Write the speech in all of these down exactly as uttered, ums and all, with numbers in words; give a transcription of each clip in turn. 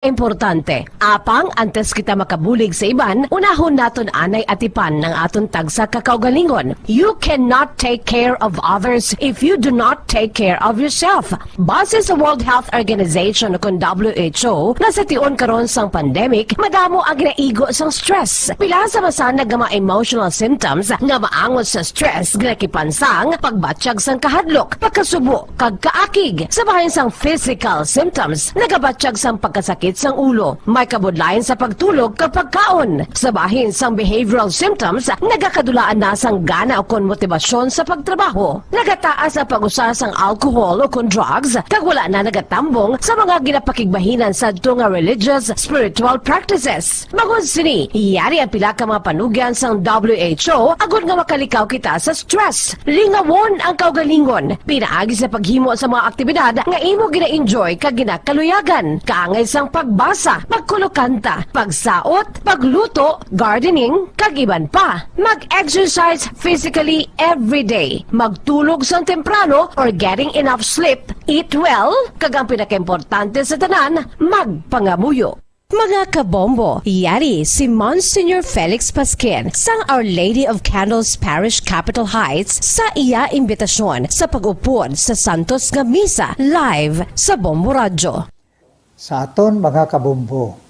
Importante. Apang antes kita makabulig sa iban, unahon naton anay atipan ang aton tagsa ka kaugalingon. You cannot take care of others if you do not take care of yourself. Base sa World Health Organization, kun W H O, nga sa tion karon sang pandemic, madamo ang ginaigo sang stress. Pila sa masanag nga mga emotional symptoms nga maangot sa stress ginakipansang pagbatyag sang kahadlok, pagkasubo, kag kaakig. Sa bahin sang physical symptoms, nagabatyag sang pagkasakit sang ulo, may kabudlayan sa pagtulog kag pagkaon. Sa bahin sang behavioral symptoms, nagakadulaan na sang gana ukon motibasyon sa pagtrabaho. Nagataas ang pag-usa sang alcohol ukon drugs, kag wala na nagatambong sa mga ginapakigbahinan sadto nga religious, spiritual practices. Bangod sini, yari ang pila ka mga panugyan sang W H O agod nga makalikaw kita sa stress. Lingawon ang kaugalingon pinaagi sa paghimo sa mga aktibidad nga imo gina-enjoy kag ginakaluyagan, kaangay sang pagbasa, pagkulokanta, pagsaot, pagluto, gardening, kag iban pa. Mag-exercise physically every day. Magtulog sang temprano or getting enough sleep, eat well, kag ang pinakaimportante sa tanan, magpangamuyo. Mga kabombo, yari si Monsignor Felix Pasquin sang Our Lady of Candles Parish, Capitol Heights, sa iya imbitasyon sa pag-upod sa Santos nga Misa live sa Bombo Radyo. Sa aton mga kabombo,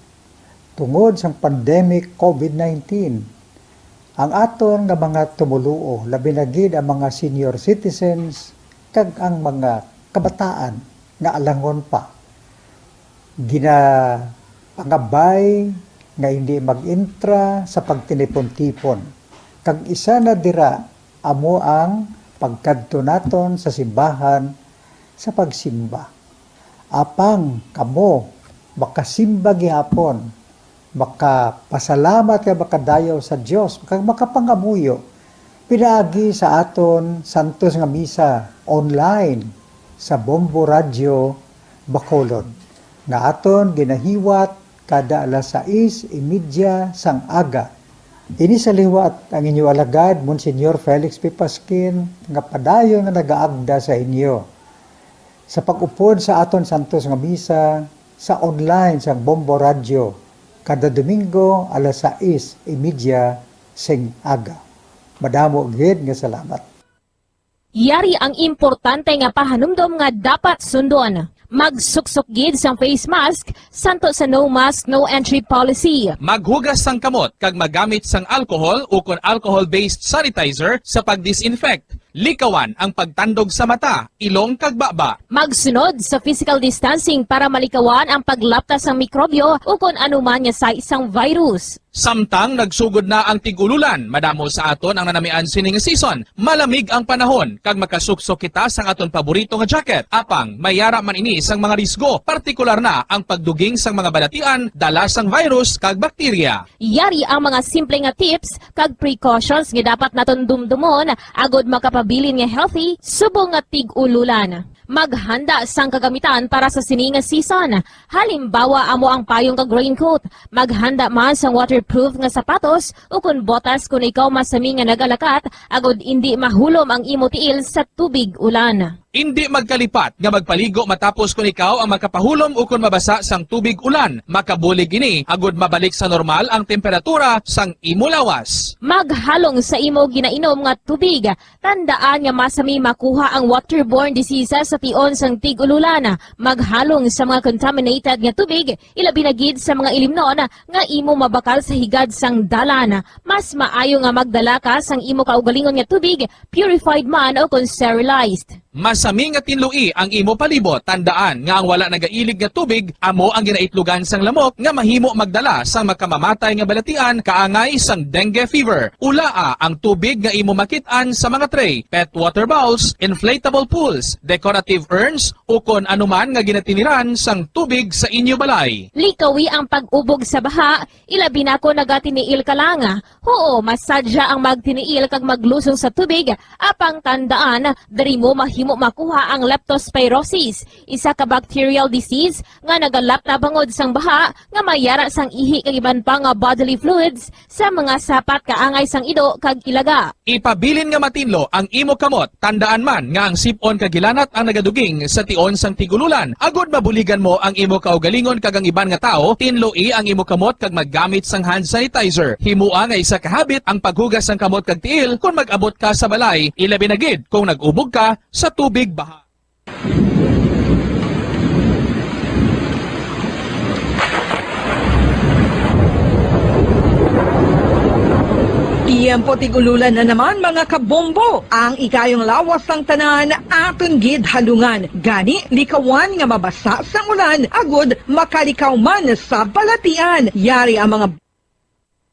tungod sang pandemic COVID nineteen, ang aton nga mga tumoluo, labi na gid ang mga senior citizens kag ang mga kabataan nga alangon pa, ginapangabay nga hindi mag-intra sa pagtinipon-tipon, kag isa na dira amo ang pagkadto naton sa simbahan sa pagsimba. Apang kamo makasimba gihapon, makapasalamat kag makadayaw sa Dios, kag makapangamuyo pinaagi sa aton santos nga misa online sa Bombo Radyo Bacolod, nga aton ginahiwat kada alas sais y media sang aga. Ini sa liwat ang inyo alagad, Monsignor Felix P. Pasquin, nga padayon nga nagaagda sa inyo sa pag-upod sa aton santos nga misa sa online sang Bombo Radyo kada Domingo alas sais y media sing aga. Madamo gid nga salamat. Yari ang importante nga pahanumdom nga dapat sundon. Magsuksok gid sang face mask, santo sa no mask, no entry policy. Maghugas sang kamot kag magamit sang alcohol ukon alcohol-based sanitizer sa pag-disinfect. Likawan ang pagtandog sa mata, ilong kag baba. Magsunod sa physical distancing para malikawan ang paglapta sang mikrobyo ukon anuman nga sais sang virus. Samtang nagsugod na ang tig-ululan, madamo sa aton ang nanamian sining season. Malamig ang panahon, kag makasuksok kita sang aton paborito nga jacket. Apang, may ara man ini sang mga risgo, partikular na ang pagduging sang mga balatian, dala sang virus kag bakterya. Yari ang mga simple nga tips kag precautions nga dapat naton dumdumon agod makapabilin nga healthy subong nga tig-ululan. Maghanda sang kagamitan para sa sini nga season. Halimbawa, amo ang payong kag raincoat. Maghanda man sang waterproof nga sapatos ukon botas kon ikaw masami nga nagalakat, agod indi mahulom ang imo tiil sa tubig ulan. Indi magkalipat nga magpaligo matapos kon ikaw ang makapahulom ukon mabasa sang tubig ulan. Makabulig ini agod mabalik sa normal ang temperatura sang imo lawas. Maghalong sa imo ginainom nga tubig. Tandaan nga masami makuha ang waterborne diseases sa tion sang tig-ululan. Maghalong sa mga contaminated nga tubig, ilabi na gid sa mga ilimnon nga imo mabakal sa higad sang dalan. Mas maayo nga magdala ka sang imo kaugalingon nga tubig, purified man o kon sterilized. Masami nga tinloi ang imo palibot. Tandaan nga ang wala nagailig nga tubig amo ang ginaitlogan sang lamok nga mahimo magdala sang makamamatay nga balatian kaangay sang dengue fever. Ulaa ang tubig nga imo makit-an sa mga tray, pet water bowls, inflatable pools, decorative urns, ukon anuman nga ginatiniran sang tubig sa inyo balay. Likawi ang pag-ubog sa baha, ilabi na kon nagatiniil ka lang. Huo, masadya ang magtiniil kag maglusong sa tubig, apang tandaan, diri mo mahi- imo makuha ang leptospirosis, isa ka bacterial disease nga nagalap na bangod sang baha nga mayara sang ihi kag iban pa nga bodily fluids sa mga sapat kaangay sang ido kag ilaga. Ipabilin nga matinlo ang imo kamot. Tandaan man nga ang sip-on kag hilanat ang nagaduging sa tion sang tigululan. Agod mabuligan mo ang imo kaugalingon kag ang iban nga tawo, tinloi ang imo kamot kag maggamit sang hand sanitizer. Himoa nga isa ka habit ang paghugas sang kamot kag tiil kon mag-abot ka sa balay, ilabi na gid kung nag-ubog ka sa tubig baha. Tiyempo tig-ululan na naman, mga kabombo. Ang ikayong lawas sang tanan aton gid halungan. Gani, likawan nga mabasa sang ulan agud makalikaw man sa balatian. Yari ang mga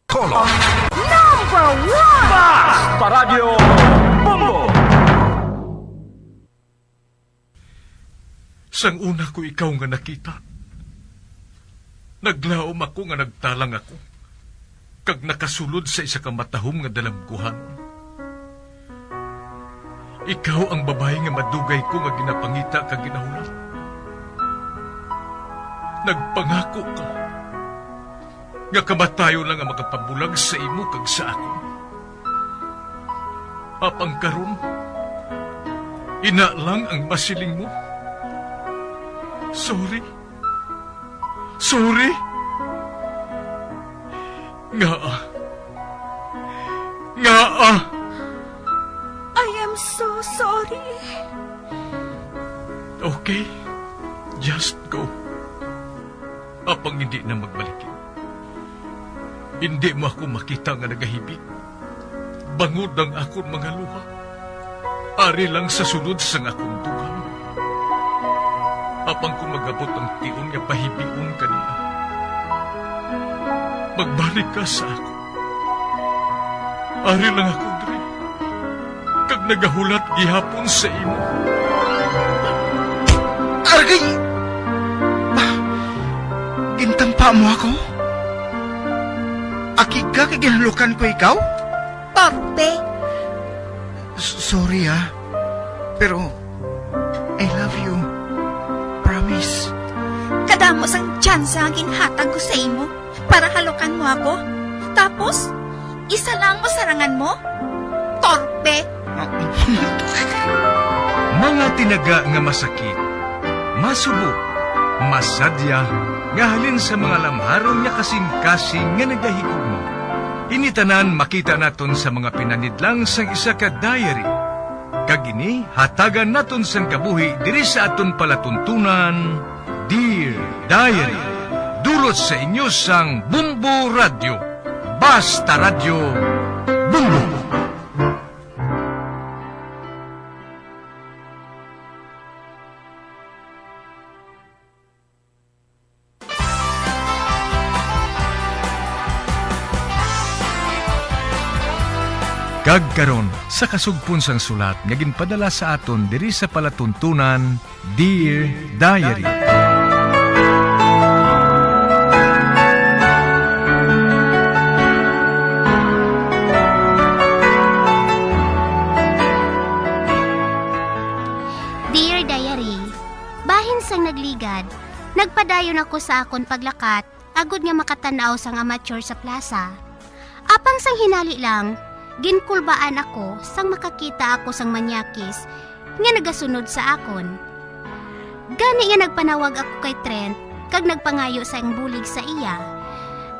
Color. Number one! Bas! Paradyo Bombo! Sang una ko ikaw nga nakita, naglaom ako nga nagtalang ako, kag nakasulod sa isa ka matahom nga dalamguhan. Ikaw ang babayi nga madugay ko nga ginapangita kag ginahulat. Nagpangako ka nga kamatayon lang ang makapabulag sa imo kag sa akon. Apang karon, ina lang ang masiling mo. Sorry. Sorry. Ngaa? Ngaa? I am so sorry. Okay, just go. Apang hindi na magbalik. Hindi mo ako makita nga nagahibi. Bangod ang akon mga luha, ari lang sa sulod sang akon dughan. Apang kung mag-abot ang tion nga pahibion ka niya, magbalik ka sa akon. Ari lang ako diri, kag nagahulat gihapon sa imo. Argay! Ah, gintampa mo ako? Akig ka kay ginhalukan ko ikaw? Torpe! S-, sorry, ah. Pero, I love you. Promise. Kadamo sang tsansa nga ginhatag ko sa imo para halukan mo ako. Tapos, isa lang mo sarangan mo? Torpe! Mga tinaga nga masakit, masubo, masadya, nga halin sa mga lamharon nga kasing-kasing nga nagahigugma. Ini tanan makita naton sa mga pinanidlang sang isa ka diary. Kag ini hatagan naton sang kabuhi diri sa aton palatuntunan, Dear Diary. Dulot sa inyo sang Bombo Radyo. Basta Radyo, Bombo! Kag karon, sa kasugpon sang sulat nga ginpadala sa aton diri sa palatuntunan, Dear Diary. Dear Diary, bahin sang nagligad, nagpadayon ako sa akon paglakat agod nga makatan-aw sang amateur sa plaza. Apang sang hinali lang, ginkulbaan ako sang makakita ako sang manyakis nga nagasunod sa akon. Gani nga nagpanawag ako kay Trent kag nagpangayo sang bulig sa iya.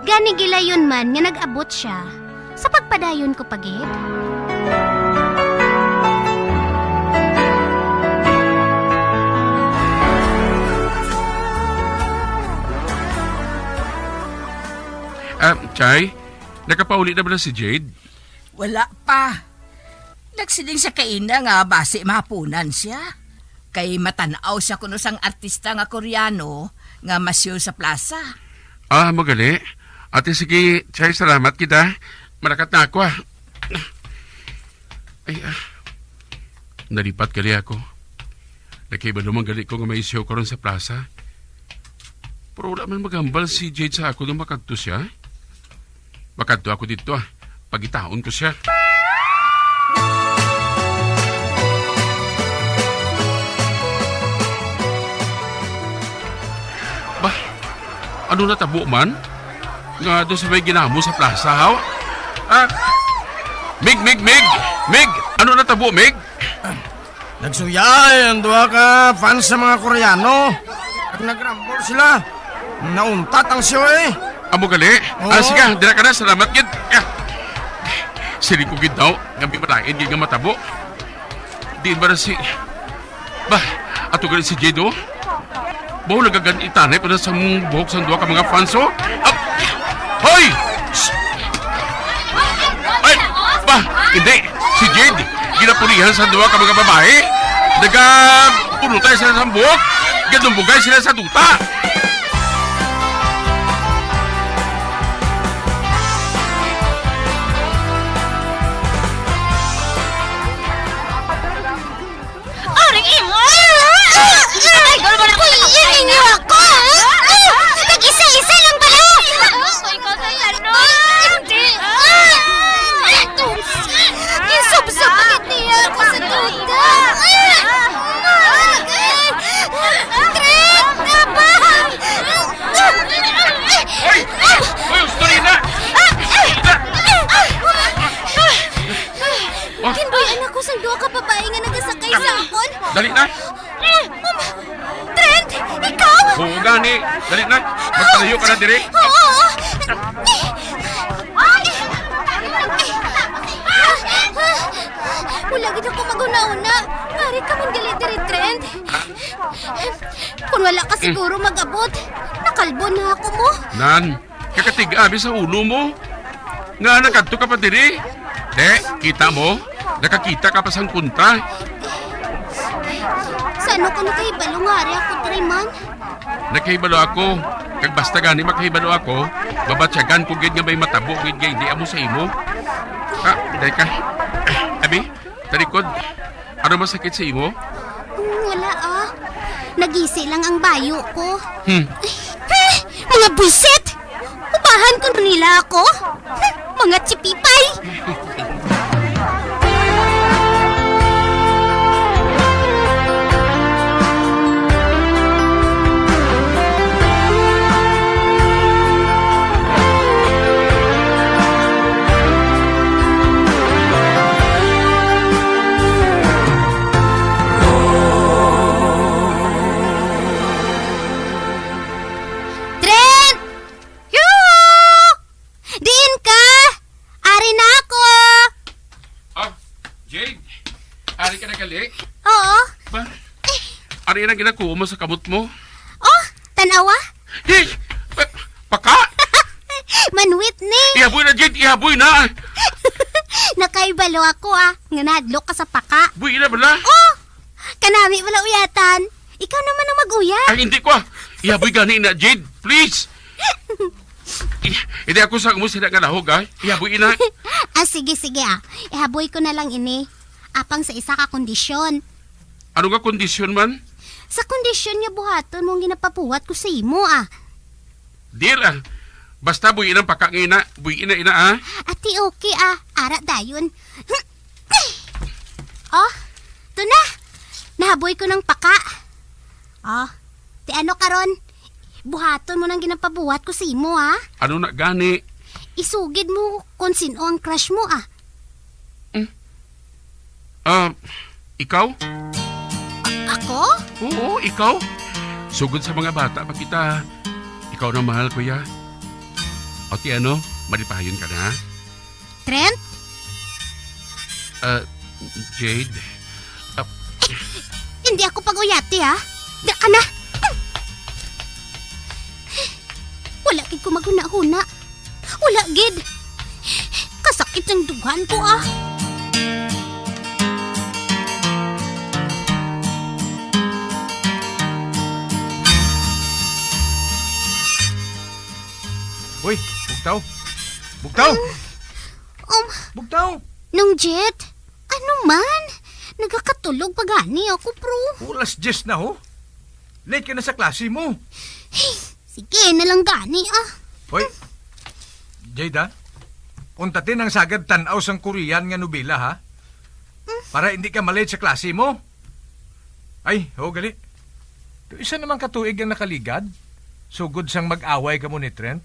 Gani gilayon man nga nag-abot sia. Sa pagpadayon ko pa gid. Ah, Chay, nakapauli na bala si Jade? Wala pa. Nagsiling siya kaina nga basi mahapunan siya. Kay matan-aw siya kuno sang artista nga Koreano nga masyo sa plaza. Ah, magali. Ate, sige, Chay, salamat kita. Malakat na ako, ah. Ay, ah. Nalipat gali ako. Nakahibalo man gali ko nga may show karon sa plaza. Pero wala man maghambal si Jade sa ako nga makadto siya. Makadto ako dito, ah. Pagitaon ko siya. Ano natabo man? Nga do sa may ginamo sa plaza, haw? Ah, Mig, Mig, Mig! Mig! Ano natabo, Mig? Nagsuyay ang duha ka fans sa mga Koreano. Kag nagrambol sila. Nauntat ang show, eh. Amo gali? Oo. Ah, sige, dira ka na. Salamat gid. Ah, siling ko gid daw, nga may malain gid nga matabo. Diin ba na si, ba, ato gali si Jade, oh. Bawo nagagan-itanay pa na sang buhok sang duha ka mga fans, oh. Ah, hoy! Shh! Ay, ba, hindi. Si Jade, ginapulihan sa duha ka mga babae. Nagapulutay sila sa buhok. Gadumbugay sila sa duta. Aring imo! Ay, gol mo na ako! Kuya, ninyo ako! Nag-isa-isa lang pala! Ikaw na yan, no? Hindi! Ginsubsob agad niya ako sa duta! Trent! Tabang! Hoy! Hoy, Oscarina! Ginbuy-an ako sang duha ka babayi nga nagasakay sa akon. Dali na. Trent, ikaw? Oo, gani. Dali na. Magpalayo ka na diri. Oo. Wala gid ako maghuna-huna. Maaari ka man gali diri, Trent. Kung wala ka siguro mag-abot, nakalbo na ako mo. Nan, kakatig-abi sa ulo mo. Nga nakadto ka pa diri? Te, kita mo? Nakakita ka pa sang kontra. Sa ano ka nakahibalo nga ari ako diri man? Nakahibalo ako. Kag basta gani makahibalo ako, mabatyagan ko gid nga may matabo gid nga hindi amo sa imo. Ah, dai ka. Abi, talikod. Ano masakit sa imo? Mm, wala, ah. Nagisi lang ang bayo ko. Hmm. Mga buisit! Ubahan ko nila ako? Mga chipipay! Trent! Yoo! Diin ka? Ari na ako! Ah, Jade, ari ka na gali? Oo. Ba? Ari na ginakuha mo sa kamot mo? Oh, tanawa? Hey! Pa-, paka! Manwit ni! Ihaboy na, Jade! Ihaboy na! Nakaibalo ako, ah, nga nahadlok ka sa paka. Buhi na bala? Oh! Kanami wala uyatan. Ikaw naman ang mag-uyat. Ay, hindi ko, ah. Ihaboy gani na, Jade. Please. I-, hindi ako sa mo sila nga lahog, ah. Ihaboy ina. Ah, sige, sige, ah. Ihaboy ko na lang ini. Apang sa isa ka kondisyon. Ano nga kondisyon man? Sa kondisyon nga buhaton mo ang ginapabuhat ko sa imo, ah. Dear, ah. Basta buhi ang paka nga ina. Buhi na ina, ah. Ati, okay, ah. Ara dayon. Oh, to na. Nahaboy ko ng paka. Oh, ti ano karon? Buhaton mo nang ginapabuhat ko sa imo, ha? Ano na gani? Isugid mo kung sino ang crush mo, ah. Hmm? Ah, ikaw? A-, ako? Oo, ikaw. Sugod sa mga bata pa kita. Ikaw na mahal, kuya. O ti ano, malipayon ka na? Trent? Ah, Jade. Ah, hindi ako pag-uyati, ha? Dira ka na. Wala gid ko maghuna-huna. Wala gid. Kasakit ang dughan ko, ah. Uy, bugtaw. Bugtaw! Um, Bugtaw! Nong Jet, ano man? Nagakatulog pa gani ako, bro. Alas diyes na, ho. Late ka na sa klase mo. Sige na lang gani, ah. Hoy, Jada, untatin ang sagad tan-aw sang Korean nga nobela, ha? Mm. Para hindi ka malate sa klase mo. Ay, ho, gali. Isa naman ka tuig ang nakaligad. Sugod sang mag-away kamo ni Trent?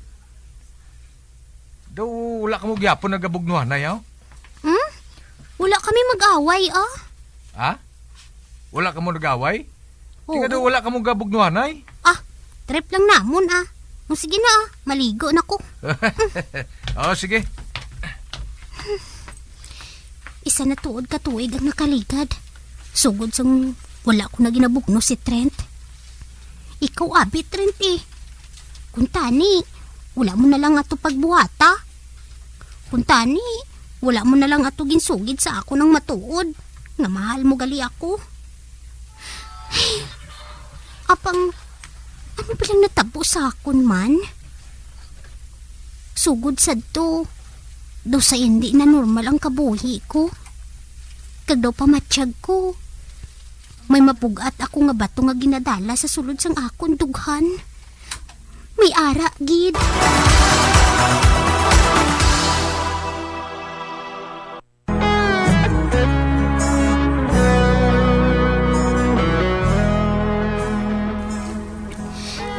Daw wala kamo gyapon nagabugnuhanay, ah? Hmm? Wala kami mag-away, ah. Ha? Wala kamo nag-away? Di nga Oo. daw wala kamo gabugnuhanay? Ah, trip lang namon, ah. O, sige na, ah. Maligo na ko. Oh, sige. Isa na tuod ka tuig ang nakaligad. Sugod sang wala ko na ginabugno si Trent. Ikaw, abi, Trent, eh. Kuntani, wala mo na lang ato pagbuhata. Kuntani, wala mo na lang ato ginsugid sa akon ang matuod nga mahal mo gali ako. Apang, ano ba lang natabo sa akon man? Sugod sadto, daw sa hindi na normal ang kabuhi ko. Kag daw pamatyag ko, may mabug-at ako nga bato nga ginadala sa sulod sang akon dughan. May ara gid.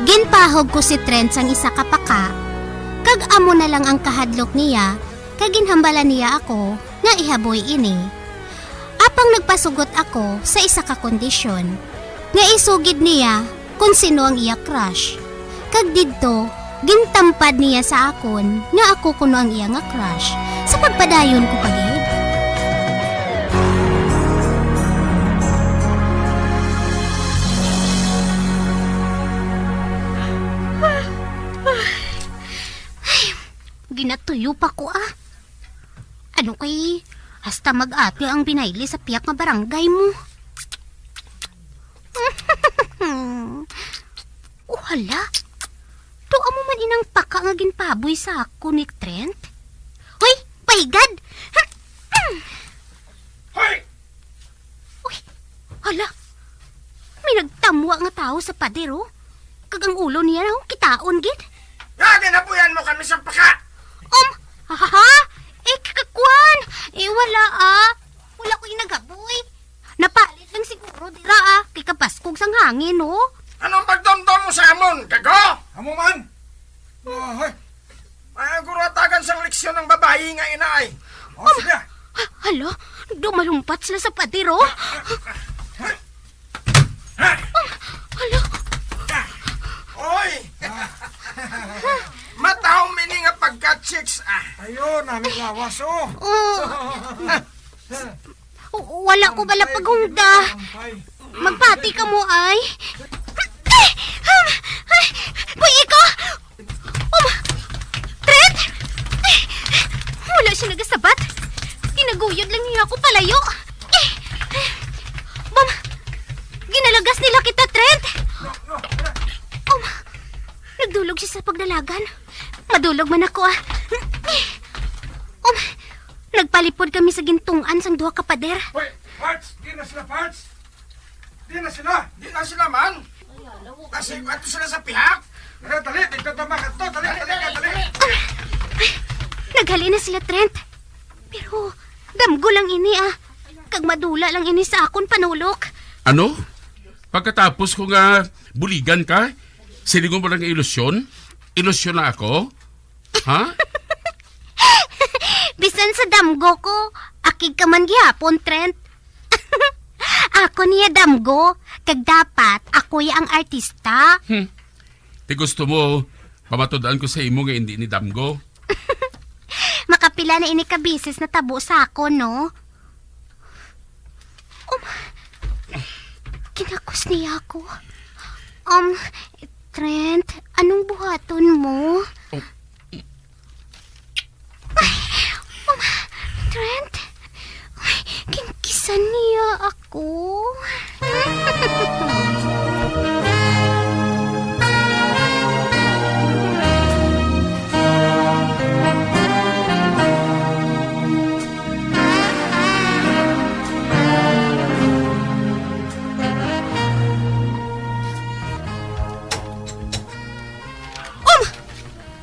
Ginpahog ko si Trent sang isa ka paka, kag amo na lang ang kahadlok niya, kag ginhambalan niya ako nga ihaboy ini. Apang nagpasugot ako sa isa ka kondisyon, nga isugid niya kon sino ang iya crush. Kag didto, gintampad niya sa akon nga ako kuno ang iya nga crush, sa pagpadayon ko pa gid. Ay, ginatuyo pa ko, ah. Ano kay hasta mag-ati ang binayli sa piyak nga barangay mo? Oh, hala. Tua mo man inang paka nga ginpaboy sa ako ni Trent? Hoy, pahigad! Hoy! Uy, hala. May nagtamwa nga tawo sa pader, oh. Kag ang ulo niya, oh, kitaon gid. Nga, ginabuyan mo kami sa paka! Um, ha? Eh, kakakwan! Eh, wala, ah. Wala ko inagaboy. Napalit lang siguro dira, ah. Kay kapaskog sang hangin, oh. Anong pagdomdom mo sa amon, gago? Amo man. Ay. Ay, guro, atagan sang leksyon ang babayi nga ina ay. O, sige. Ha-, hala, dumalumpat sila sa pader, oh. Um, hala. Oy! Matahom ini nga pagka-chicks, ah. Ayo, nami lawas, oh. Oh. W-, wala ko bala paghungda. Magpati ka mo, ay. Ay! Ay! Buhi ko! Um, Trent! Ay! Wala siya nagasabat. Ginaguyod lang niya ako palayo. Ay! Bam! Ginalagas nila kita, Trent! Um, nagdulog siya sa pagdalagan. Madulog man ako, ah. Um, nagpalipod kami sa gintung-an sang duha ka pader. Hoy, Parts! Di na sila, Parts! Di na sila! Di na sila, man! Kasi ato sila sa pihak! Dali, dali! Dito tama ka to! Dali, dali, dali! Ay, naghalin na sila, Trent. Pero damgo lang ini, ah. Kag madula lang ini sa akon panulok. Ano? Pagkatapos ko nga buligan ka, silingon mo lang nga ilusyon? Ilusyon na ako? Ha? Bisan sa damgo ko, akig ka man gihapon, Trent. Ako niya damgo, kag dapat ako ya ang artista. Hmm. Ti gusto mo, pamatud-an ko sa imo nga hindi ni damgo. Makapila na ini ka beses natabo sa akon, no? Um, kinakos niya ako. Um, Trent, anong buhaton mo? Oh. Ay, um, Trent, ay, kinkisan niya ako. Um!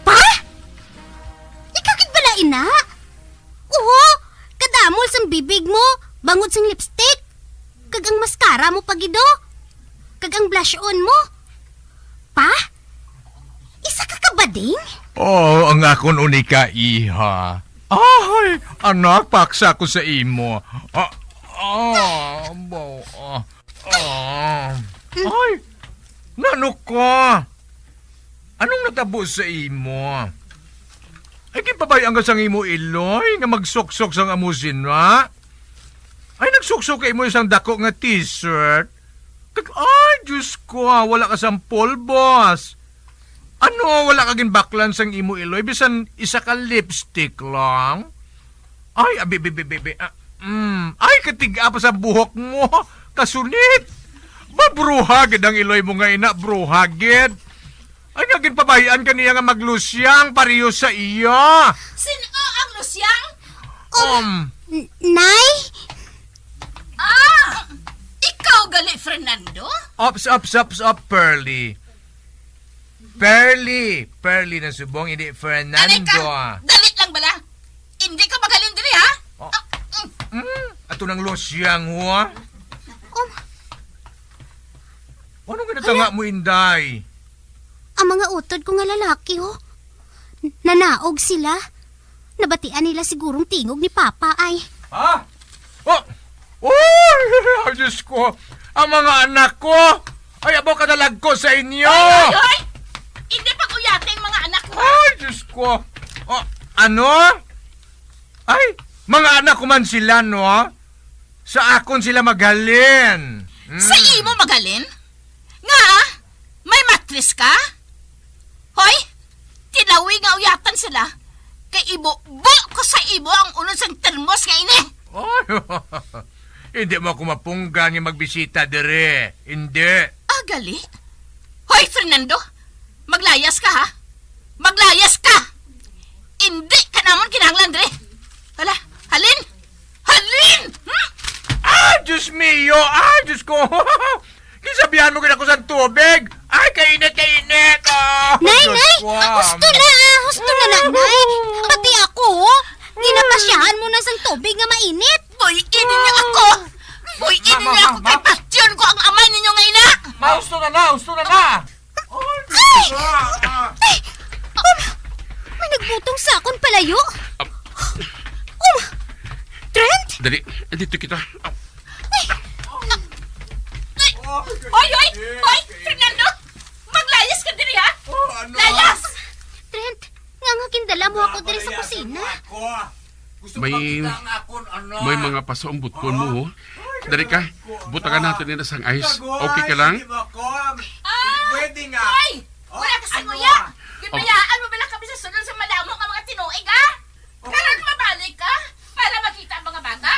Pa? Ikaw gid bala ina? Uho, kadamol sang bibig mo, bangod sang lipstick. Kag ang mascara mo pa gid, oh. Kag ang blush on mo. Pa? Isa ka kabading? Oh, ang akon unika iha. Ay, anak, paksa ko sa imo. Ah, ah, bo-, ah, ah. Ay, nano ka? Anong natabo sa imo? Ay, ginpabay-an ka sang imo iloy nga magsuksok sang amo sina? Ay, nagsuksok ka imo sang dako nga t-shirt? Kag, ay, Diyos ko, ah, wala ka sang pulbos. Ano, wala ka ginbaklan sang imo iloy? Bisan isa ka lipstick lang? Ay, abi, bi, bi, bi, bi, ah, mm. Ay, katiga pa sa buhok mo. Kasunit. Ba, bruha gid ang iloy mo nga ina, bruha gid. Ay, nga ginpabay-an ka niya nga maglusyang pareho sa iya. Sin-o ang lusyang? Um, N-, Nay? Ah! Ikaw gali, Fernando? Ops, ops, ops, ops, Pearly. Pearly. Pearly na subong, hindi Fernando. Anay ka! Dali lang bala! Hindi ka magalin diri, ha? Oh. Ah, mm. Hmm? Ato nang lusyang, ha? Um, Ano nga natanga mo, Inday? Ang mga utod ko nga lalaki, oh. Nanaog sila. Nabatian nila sigurong tingog ni Papa, ay. Ha? Oh! Oh! Ay, Diyos ko! Ang mga anak ko! Ay, abo ka nalagko sa inyo! Hoy, hoy, hoy! Hindi pag-uyati ang mga anak ko, ha? Ay, Diyos ko! Oh, ano? Ay, mga anak ko man sila, no? Sa akon sila maghalin. Mm. Sa imo maghalin? Nga, may matris ka? Hoy, tilawi nga uyatan sila. Kay ibubo ko sa imo ang unod sang termos nga ini. Oy, hindi mo ako mapunggan nga magbisita diri. Hindi. Ah, gali? Hoy, Fernando, maglayas ka, ha? Maglayas ka! Indi ka namon kinahanglan diri. Hala, halin! Halin! Hmm? Ah, Diyos mio! Ah, Diyos ko! Gisabihan mo gid ako sa tubig! Ay, kainit, kainit! Ah, Nay, Diyos Nay! ko, ah. Husto na! Husto na na, Nay! Pati ako, oh! Ginapasyahan mo na sang tubig nga mainit! Buy-i ninyo ako! Buy-i ninyo ako kay patyon ko ang amay ninyo nga ina! Ma, husto na na! Husto na na! Ay! Ay! Um, may nagbutong sa akon palayo. Um, Trent? Dali, andito kita. Ay! Ay! Hoy, hoy! Hoy! Fernando! Maglayas ka diri, ha? Layas! Trent, nga nga gindala mo ako diri sa kusina? May, may mga paso ang butkon mo, oh. Dali ka, butangan natin nila sang ice. Okay ka lang? Ah, pwede nga. Hoy! Wala ka sa nguya! Ginbayaan mo bala kami sa sulod sa madamo nga mga tinuig, ha? Karon mabalik ka para makita ang mga bata?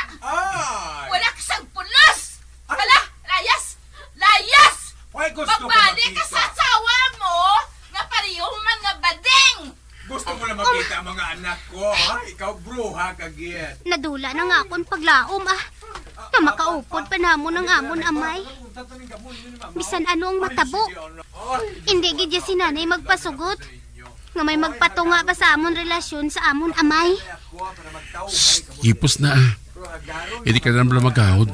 Wala ka sang pulos! Hala, layas! Layas! Magbalik ka sa asawa mo nga pareho man nga bading! Gusto ko lang makita ang mga anak ko, ha? Ikaw, bruha ka gid. Nadula na nga akon paglaom, ah. Nga makaupod pa namon ang amon amay. Bisan ano ang matabo, hindi gid ya si nanay magpasugot nga may magpatunga pa sa amon relasyon sa amon amay. Ipos na, ah. Hindi ka na lang maghahod.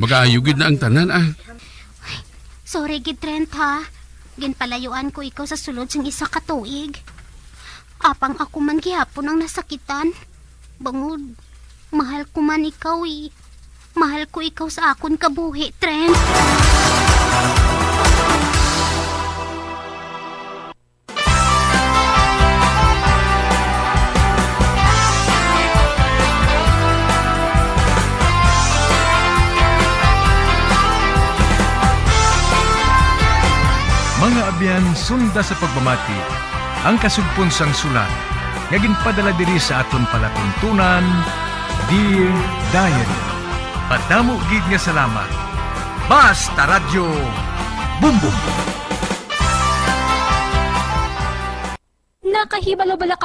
Mag-aayo gid na ang tanan, ah. Sorry gid, Trent, ha. Ginpalayuan ko ikaw sa sulod sing isa ka tuig. Apang ako man gihapon ang nasakitan. Bangod, mahal ko man ikaw, eh. Mahal ko ikaw sa akon kabuhi, Trent. Mga abyan, sunda sa pagpamati ang kasugpon sang sulat nga ginpadala diri sa aton palatuntunan, Dear Diary. Madamo gid nga salamat. Basta Radyo Bumbong. Nakahibalo bala